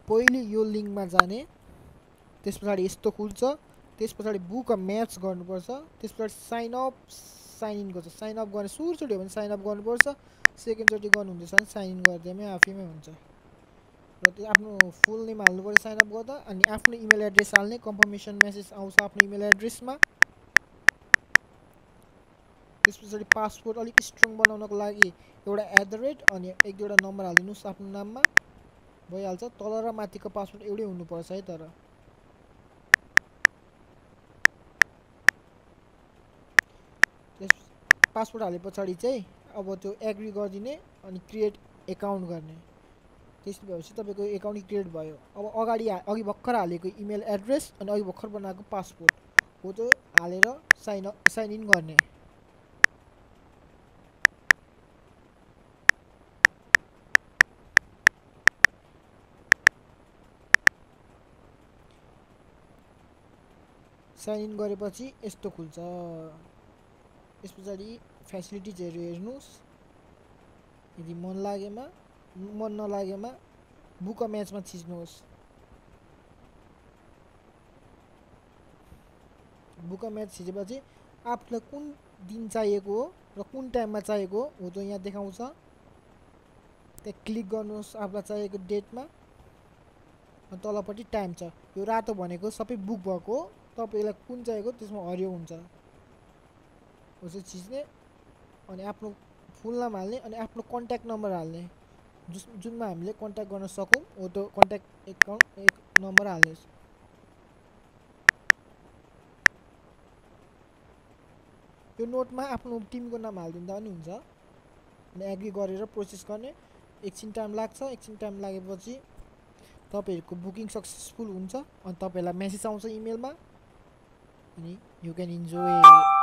पहिले यो लिङ्कमा जाने, त्यस पछाडि यस्तो खुल्छ, त्यस पछाडि बुक अ म्याच गर्नुपर्छ, त्यस पछाडि साइन अप साइन इन गर्छ। साइन अप गर्ने सुरुचोटि हो भने साइन अप गर्नुपर्छ, सेकेन्डचोटि गर्नुहुँदैछ भने साइन इन गरिदिएमै आफैमै हुन्छ। र त्यो आफ्नो फुल नेम हाल्नु पर्यो साइन अप गर्दा, अनि आफ्नो इमेल एड्रेस हाल्ने, कन्फर्मेसन मेसेज आउँछ आफ्नो इमेल एड्रेसमा। त्यस पछाडि पासवर्ड अलिक स्ट्रङ बनाउनको लागि एउटा @ अनि एक दुईवटा नम्बर हालिदिनुहोस् आफ्नो नाममा, भइहाल्छ। तल र माथिको पासवर्ड एउटै हुनुपर्छ है। तर त्यस पासवर्ड हाले पछाडि चाहिँ अब त्यो एग्री गरिदिने अनि क्रिएट एकाउन्ट गर्ने। त्यस्तो भएपछि तपाईँको एकाउन्ट क्रिएट भयो। अब अघि भर्खर हालेको इमेल एड्रेस अनि अघि भर्खर बनाएको पासवर्ड हो त्यो हालेर साइन इन गर्ने। साइन इन गरेपछि यस्तो खुल्छ। यस पछाडि फेसिलिटिजहरू हेर्नुहोस्, यदि मन नलागेमा बुक अ म्याचमा थिच्नुहोस्। बुक अ म्याच थिचेपछि आफूलाई कुन दिन चाहिएको हो र कुन टाइममा चाहिएको हो त्यो यहाँ देखाउँछ। त्यहाँ क्लिक गर्नुहोस् आफूलाई चाहिएको डेटमा, अनि तलपट्टि टाइम छ। यो रातो भनेको सबै बुक भएको हो, तपाईँलाई कुन चाहिएको त्यसमा हरियो हुन्छ। हो चाहिँ थिच्ने अनि आफ्नो फुल नाम हाल्ने अनि आफ्नो कन्ट्याक्ट नम्बर हाल्ने, जुनमा हामीले कन्ट्याक्ट गर्न सकौँ हो त्यो कन्ट्याक्ट एक नम्बर हाल्ने। यो नोटमा आफ्नो टिमको नाम हालिदिँदा पनि हुन्छ। अनि एग्री गरेर प्रोसेस गर्ने। एकछिन टाइम लाग्छ। एकछिन टाइम लागेपछि तपाईँहरूको बुकिङ सक्सेसफुल हुन्छ अनि तपाईँहरूलाई मेसेज आउँछ इमेलमा, अनि यु क्यान इन्जोय